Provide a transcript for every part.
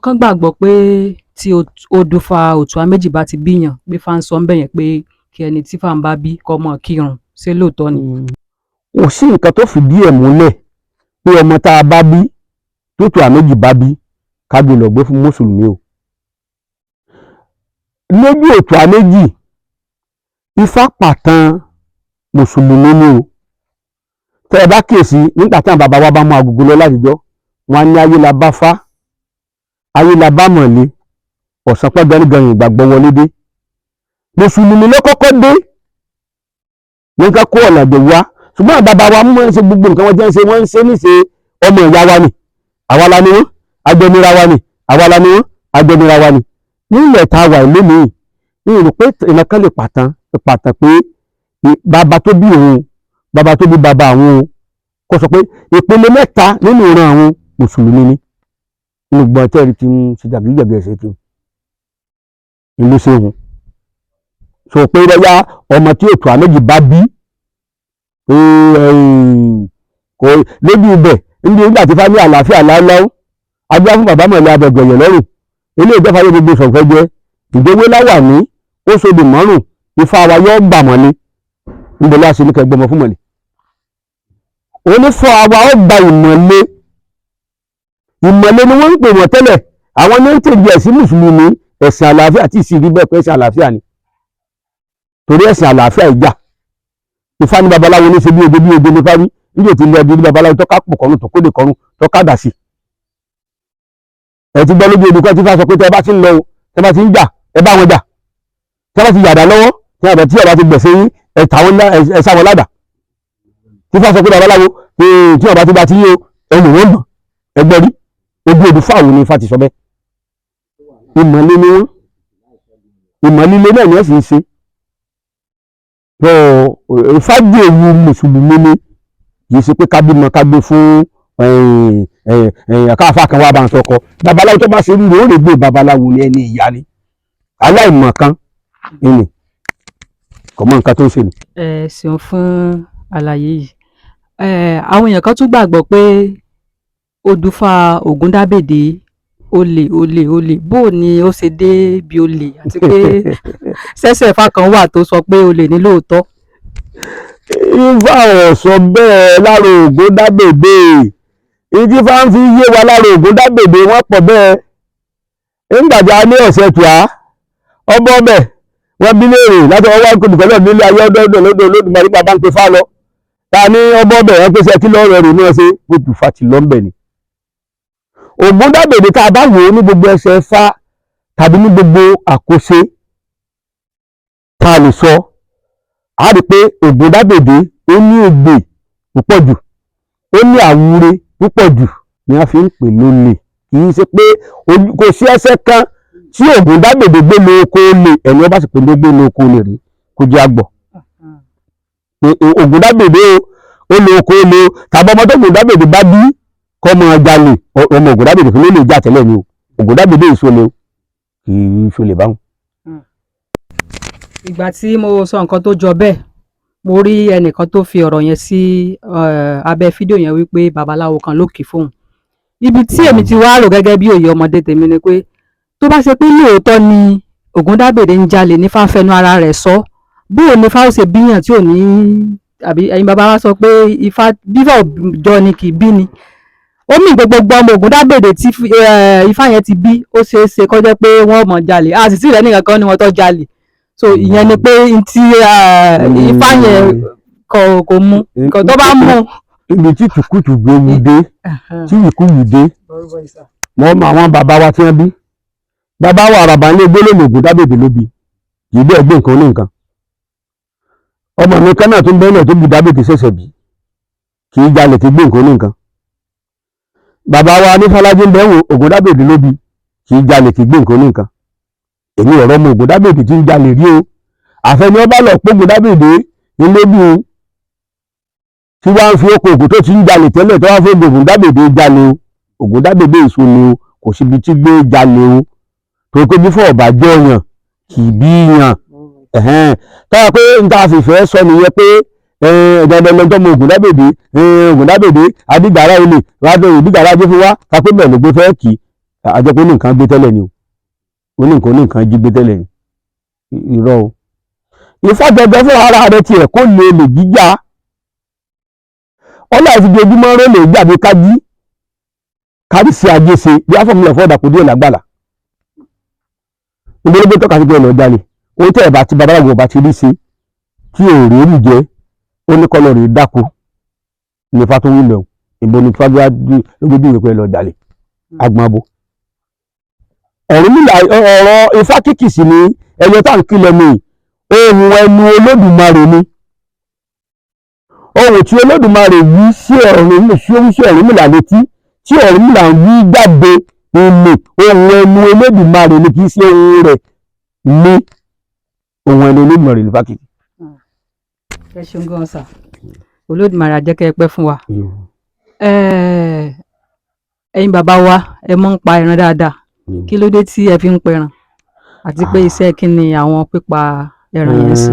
Kan gbàgbọ́ pé tí odùfà Òtúà méjì bá ti bíyàn, pé Ifá ń sọ ń bẹ̀yẹn pé kí ẹni tí Ifá ń bá bí kó máa kírun. Ṣé lóòótọ́ ni? Kò sí nǹkan tó fìdí ẹ̀ múlẹ̀ pé ọmọ tá a bá bí tó Òtúà méjì bá bí, ká gbé lọ gbé fún mùsùlùmí o. Lójú Òtúà méjì, Ifá pàtàn mùsùlùmí ni o. Tẹ́ ẹ bá kíyèsí, nígbà tí àwọn bàbá wa bá mú agogo lọ látijọ́, wọn á ní ayé la bá fá, ayé la bá mọ̀lé, ọ̀sán pẹ́ gẹ́gẹ́ ìgbàgbọ́ wọlé dé. Mùsùlùmí ló kọ́kọ́ dé ní ká kó ọ̀nà àgbẹ̀ wá, ṣùgbọ́n àwọn bàbá wa mú wọn ṣe gbogbo nǹkan wọn jẹ́ ń ṣe, wọ́n ń ṣe níṣe ọmọ ìyá wa ni, àwa la ni wọ́n, agbẹnira wa ni, àwa la ni wọ́n, agbẹnira wa ni. Nílẹ̀ tá a wà lónìí, ní ìrò pé ìran kan lè pàtàn pàtàn pé bàbá tó bí òun, bàbá tó bí bàbá àwọn o, kó sọ pé ìpele mẹ́ta nínú ìran àwọn mùsùlùmí ni. Nínú gbọ́n tẹ́rì tí ń ṣe jàgídíjàgẹ̀ ṣe tí ìlú ṣe òun sọ pé bóyá ọmọ tí Òtúà méjì bá bí pé kò lójú ibẹ̀ níbi nígbà tí fámi àlàáfíà láúláú agbá fún bàbá mọ̀lẹ́ abẹ̀gbẹ̀yẹ̀ lọ́rùn ilé ìjọba yóò gbogbo sọ̀fẹ́ jẹ́ ìdówé láwà ní ó sodò mọ́rùn ifá wa yóò gbà mọ́lé níbo láti ní kẹgbọmọ fún mọ̀lẹ́ onífọ́ àwa ó gba ìmọ̀lé. Ìmọ̀lé ni wọ́n ń pè wọ́n tẹ́lẹ̀. Àwọn ní ń tèjì ẹ̀sìn mùsùlùmí, ẹ̀sìn àlàáfíà tí ìsìn rí bẹ́ẹ̀ pé ẹ̀sìn àlàáfíà ni, torí ẹ̀sìn àlàáfíà ìjà. Ifá ní babaláwo ní ṣe bí oge bí oge ní fáwí níbi tí ilé ẹbí ní babaláwo tó ká pò kọrùn, tó kóde kọrùn, tó ká dà sí. Ẹ ti gbọ́ lójú odò kan tí Ifá sọ pé tẹ́ ẹ bá ti ń lọ o, tẹ́ ẹ bá ti ń jà, ẹ bá wọn jà, tẹ́ ẹ bá ti yàdá lọ́wọ́, tí ọba ti gbẹ̀sẹ̀ yín, ẹ tà wọn, ẹ sá wọn ládàá. Tí Ifá sọ pé babaláwo tí ọba ti bá ti yí o, ẹ lò wọ́n mọ̀. Ẹ gbọ́ rí ojú odò fáwọn ní Ifá ti sọ bẹ́ẹ̀. Ìmọ̀lé ni wọ́n, ìmọ̀líle náà ni wọ́n sì ń ṣe. Ifá jẹ́ ewu mùsùlùmí ni, kì í ṣe pé ká bímọ ká gbé fún káfá kan wá bá ń sọkọ. Babaláwo tó bá ṣe rúro ó lè gbé babaláwo ní ẹni ìyá ni, aláìmọ̀kan ni, kò mọ nǹkan tó ń ṣe ni. Ẹ ṣeun fún àlàyé yìí. Àwọn èèyàn kan tún gbàgbọ́ pé odùfà Ògúndábèdé olè olè olè. Bó ni ó ṣe dé bí olè, àti pé ṣẹ̀ṣẹ̀ Ifá kan wà tó sọ pé olè ní lóòótọ́? Ifá ò sọ bẹ́ẹ̀ lára Ògúndábèdé. Ìdí Ifá ń fi yé wa lára Ògúndábèdé, wọ́n pọ̀ bẹ́ẹ̀. Nígbà tí a ní ọ̀sẹ̀ tùá ọbọ̀ ọbẹ̀, wọ́n bí léèrè láti ọwọ́ olùkọ́ nílé ayé ọdọọdọ lọ́dọ̀ Olódùmarè nípa bá ń pe fá lọ ta ní ọbọ̀ ọbẹ̀ wọn pèsè kí lọ́ọ̀rọ̀ rẹ̀ ní ọ̀sẹ̀ gbogbo Ifá ti lọ́ńbẹ̀ ni. Ògúndábèdé, tá a bá wò ó ní gbogbo ẹsẹ̀ Ifá tàbí ní gbogbo àkóso tá a lè sọ, a rí pé Ògúndábèdé ó ní ògbè púpọ̀ jù, ó ní àwúre púpọ̀ jù ni wọ́n fi ń pè lólè. Kì í ṣe pé kò sí ẹsẹ̀ kan tí Ògúndábèdé gbé lóko lè. Ẹni wọ́n bá sì pé ló gbé lóko lè rí kó jẹ́ àgbọ̀ pé Ògúndábèdé o ó lóko lè o, tàbí ọmọ tó Ògúndábèdé bá bí kọ́ mọ jalè. Ọmọ Ògúndábèdé fún ló lè jà tẹ́lẹ̀ ni o. Ògúndábèdé ìṣọlẹ̀ o, kì í ṣọlẹ̀ báwọn. Ìgbà tí mo sọ nǹkan tó jọ bẹ́ẹ̀, mo rí ẹnìkan tó fi ọ̀rọ̀ yẹn sí abẹ́ fídíò yẹn wípé babaláwo kan ló kì í fóun. Ibi tí èmi ti wá rò gẹ́gẹ́ bí òye ọmọdé tèmi ni pé tó bá ṣe pé lóòótọ́ ni Ògúndábèdé ń jalè ní fáfẹnu ara rẹ̀ sọ, bóò ni Ifá ó ṣe bíyàn tí ò ní? Àbí ẹ̀yin bàbá wa sọ pé Ifá bífà òjọ ni kì í bí ni. Ó mì pé gbogbo ọmọ Ògúndábèdé tí Ifá yẹn ti bí, ó ṣeé ṣe kó jẹ́ pé wọ́n mọ̀ jalè. A sì sí rẹ̀ nìkan kan ni wọ́n tó jalè. So ìyẹn ni pé n tí Ifá yẹn kò mú nǹkan tó bá mú. Ibi tí tùkùtù gbé wu dé, tí ìkúwù dé, wọ́n mọ àwọn bàbá wa tí wọ́n bí. Bàbá wa àràbà ní gbólóhùn Ògúndábèdé ló bí, kì í bẹ́ẹ̀ gbé nǹkan ní nǹkan. Ọmọ mi kan náà tó ń bẹ́ẹ̀ tó Ògúndábèdé ṣẹ̀ṣẹ̀ bí, kì í jalè, kì í gbé nǹkan ní nǹkan. Bàbá wa ní Fọlájí ń bẹ́ wò, Ògúndábèdé ló bí, kì í jalè, kì í gbé nǹkan ní nǹkan. Èmi ọ̀rọ̀ ọmọ Ògúndábèdé tí ń jalè rí o. Àfẹni ọba lọ pé Ògúndábèdé ilé bí o tí wàá ń fi oko ògùn tó ti ń jalè tẹ́lẹ̀ tó wàá fẹ́ Ògúndábèdé jalè o. Ògúndábèdé èso ni o, kò síbi tí gbé jalè o, torí pé bífọ̀ ọ̀bà jẹ́ ọ̀yàn kì í bí yàn. Tọ́wọ́ pé n ta fìfẹ́ sọ nìyẹn pé dandan tó mọ Ògúndábèdé, Ògúndábèdé adigbara olè wàá ìdígbàrá ajé fún wa ká pé bẹ́ẹ̀ ló gbé fẹ́ kì í. Àjẹpọ̀ ní nǹkan gbé tẹ́lẹ̀ ni o, ó ní nǹkan, ó ní nǹkan jí gbé tẹ́lẹ̀ ni. Irọ́ o. Ifá gẹ́gẹ́ fún ara rẹ̀ tiẹ̀ kó lè lè jíjà ọlá ìfijoojúmọ́ rẹ̀ lè gbàgbé kájí kárí sí ajé ṣe bí afọ́mùlẹ̀ fọ́ọ̀dà kò díẹ̀ lágbàlá. Ìgbélógbé tọ́ka sí pé ẹ lọ́ọ́ jalè. Owó tẹ́ ẹ̀ bá ti babaláwo ọba ti rí ṣe tí ò rí èrú jẹ, ó ní kọ́lọ́ rèé dáko ní ifá tó wí mẹ́wọ̀n. Ìbò ní ifá lójoojú ìwé pé ẹ lọ́ọ́ jalè agbọn abo. Ọ̀rúnmìlà, ọ̀rọ̀ ifá kìkì sí ni ẹyọ tá à ń kí lẹ́nu yìí. Ohun ẹnu Olódùmarè ni, ohun tí Olódùmarè wí sí ọ̀run sí, ó wí sí Ọ̀rúnmìlà létí, tí Ọ̀rúnmìlà ń wí jáde ilé. Ohun ẹnu Olódùmarè ni, kì í ṣe ohun rẹ̀ ní. Ohun ẹnu Olódùmarè ní fákìkì. Ẹ ṣeun gan sà. Olódùmarè á jẹ́ kẹ́ ẹ pẹ́ fún wa. Ẹ̀yin bàbá wa, ẹ mọ̀ ń pa ẹran dáadáa. Kí ló dé tí ẹ fi ń pẹran, àti pé iṣẹ́ kí ni àwọn pípa ẹran yẹn sí?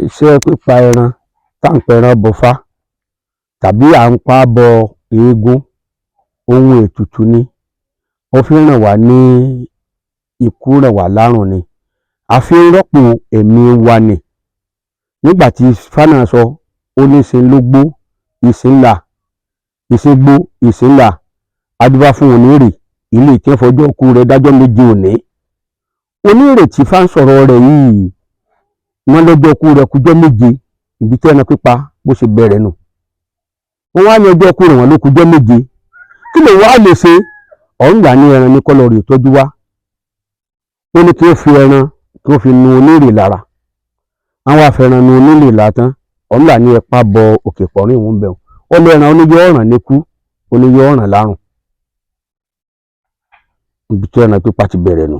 Iṣẹ́ pípa ẹran tá à ń pẹran bọfá tàbí à ń pa bọ eégún, ohun ètùtù ni. Ó fi ń ràn wá ní ikú, ràn wá lárùn ni. A fi ń rọ́pò ẹ̀mí wa ni. Nígbà tí Ifá náà sọ, ó ní ìsìn ló gbó, ìsìn là, ìsìn gbó, ìsìn là, adúbá fún onírè ilé tí wọ́n fọjọ́ kú rẹ̀ dájọ́ 7 òní. Onírè tí Ifá ń sọ̀rọ̀ rẹ̀ yìí, wọ́n lọ́jọ́ kú rẹ̀ kújọ́ 7. Ibi tí ẹran pípa bó ṣe bẹ̀rẹ̀ nù. Wọ́n wá ní ọjọ́ kú rẹ̀ wọ́n ló kújọ́ 7. Kí ló wá lè ṣe? Ọ̀rúnmìlà ní ẹran ní kọ́lọ́ rè tọ́jú wá. Ó ní kí ó fi ẹran, kí ó fi nu onírè lára. Àwọn afẹ́ràn nu onírè lára tán. Ọ̀rúnmìlà ní ẹ̀pá bọ òkè pọ̀rín ìwọ̀n bẹ̀rù. Ó lé ẹran oníyọ ọ̀ràn ní kú, oníyọ ọ̀ràn lárùn. Ibi tí ẹran pípa ti bẹ̀rẹ̀ nù.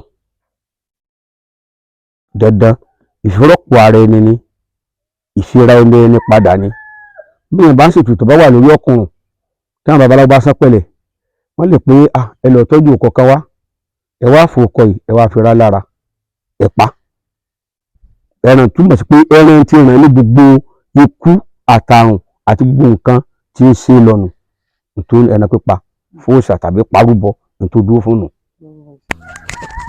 Dandan ìfirọ́pò ara ẹni ni, ìfira ẹni ẹni padà ni. Bí èèyàn bá ń ṣètùtù, bá wà lórí ọkùnrin, tí àwọn babaláwo bá sán pẹ̀lẹ́, wọ́n lè pé, "Ah, ẹ lọ tọ́jú òkọ kan wá, ẹ wá fòkọ yìí, ẹ wá fira lára ẹ pa ẹran." Túmọ̀ sí pé ẹran ti ràn ní gbogbo ikú àtàrùn àti gbogbo nǹkan tí ń ṣe lọ́nu. Nítorí ẹran pípa fún òòṣà tàbí parúbọ, nítorí dúró fún nù.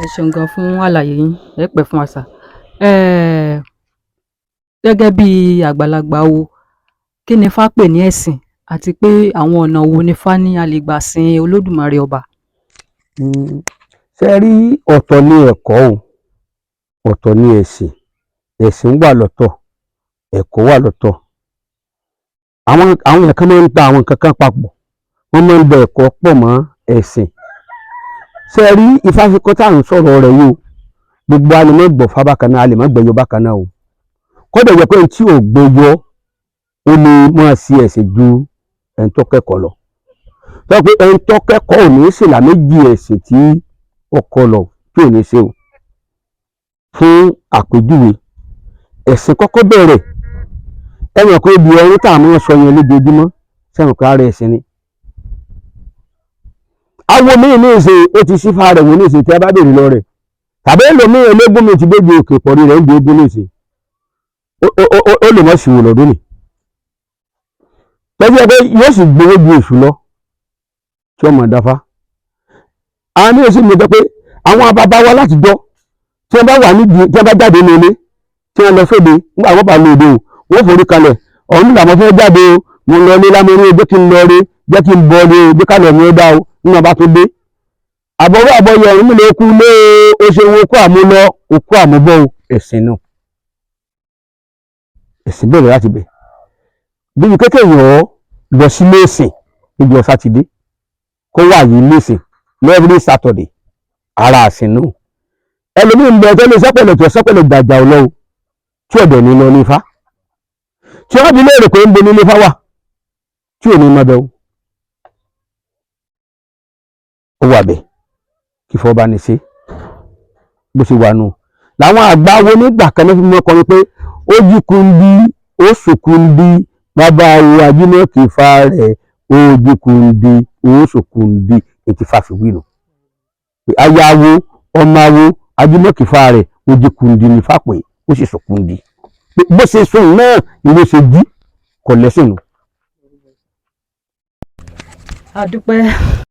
Ẹ ṣeun gan fún àlàyé yín. Ẹ pẹ́ fún wa sà. Gẹ́gẹ́ bí àgbàlagbà wo, kí ni Ifá pè ní ẹ̀sìn, àti pé àwọn ọ̀nà wo ni Ifá ní a lè gbà sin Olódùmarè ọba? Ṣe rí, ọ̀tọ̀ ní ẹ̀kọ́ o, ọ̀tọ̀ ní ẹ̀sìn. Ẹ̀sìn wà lọ́tọ̀, ẹ̀kọ́ wà lọ́tọ̀. Àwọn èèyàn kan máa ń da àwọn nǹkan kan papọ̀, wọ́n máa ń da ẹ̀kọ́ pọ̀ mọ́ ẹ̀sìn. Ṣe rí Ifá kíkọ́ tá à ń sọ̀rọ̀ rẹ̀ yìí o, gbogbo a lè má gbọ́ fá bákan náà, a lè má gbẹ́yọ bákan náà o. Kódà yẹ pé ẹni tí ò gbẹ́yọ, ó lè máa ṣe ẹ̀sìn ju ẹni tó kẹ́kọ̀ọ́ lọ. Tó pé ẹni tó kẹ́kọ̀ọ́ ò ní ṣèlà méjì ẹ̀sìn tí ó kọ́ lọ tí ò ní ṣe o. Fún àpèjúwe, ẹ̀sìn kọ́kọ́ bẹ̀rẹ̀. Ẹ mọ̀ pé ibi ẹrú tá à máa sọ yẹn lójoojúmọ́, sẹ́wọ̀n pé ara ẹ̀sìn ni. Awo míì ní ìsìn, ó ti sífà rẹ̀ wò ní ìsìn tí a bá béèrè lọ rẹ̀, tàbí ẹlòmíì ológun mi ti gbégi òkè pọ̀rí rẹ̀ ń di ogun ní ìsìn, ó lè mọ̀ sí wò lọ́dún ni tọ́jú ẹ pé yóò sì gbowó ju èṣù lọ tí ó mọ̀ dáfá. Àwọn míì sì mọ̀ pé àwọn bàbá wa látijọ́, tí wọ́n bá wà nídìí, tí wọ́n bá jáde ní ilé, tí wọ́n lọ sóde, nígbà wọ́n bá lọ òde o, wọ́n forí kalẹ̀. Ọ̀hún nígbà mo fẹ́ jáde o, mo lọ ní lámúrí o, jẹ́ kí n lọ rí, jẹ́ kí n bọ́ rí o, jẹ́ ká lọ mi ó dá o. Nígbà bá tó dé, àbọ̀wọ́ àbọ̀yẹ, ọ̀run mi lè kú lé o, o ṣeun, okú àmúlọ, okú àmúbọ̀ o. Ẹ̀sìn náà, ẹ̀sìn bẹ̀rẹ̀ láti bẹ̀. Bíbi kékeré yàn ọ́ lọ sí léèsìn níbi Sátidé, kó wà yìí léèsìn every Saturday, ara àsìn náà. Ẹlòmíì ń bẹ tó lè sẹ́pẹ̀lẹ̀ tó sẹ́pẹ̀lẹ̀ gbàjà ọ̀ lọ́wọ́ tí ọ̀dẹ̀ ní lọ ní Ifá, tí wọ́n fi léèrè pé ń bo nílé Ifá wà, tí ò ní mọ bẹ́ẹ̀ o. Ó wà bẹ́ẹ̀ kí fọ́ bá ní ṣe bó ṣe wà nù. Làwọn àgbà wo nígbà kan ní fi mọ́ kọrin pé ó jí kundi, ó sùkúndi, bàbá wo ajímọ̀kì fa rẹ̀, ó jí kundi, ó sùkúndi. Ètí fa fi wí nù pé ayáwo ọmọ awo ajímọ̀kì fa rẹ̀, ó jí kundi ní fàpè, ó sì sùkúndi. Bó ṣe sùn náà ni bó ṣe jí, kò lẹ́sìn nù. A dúpẹ́.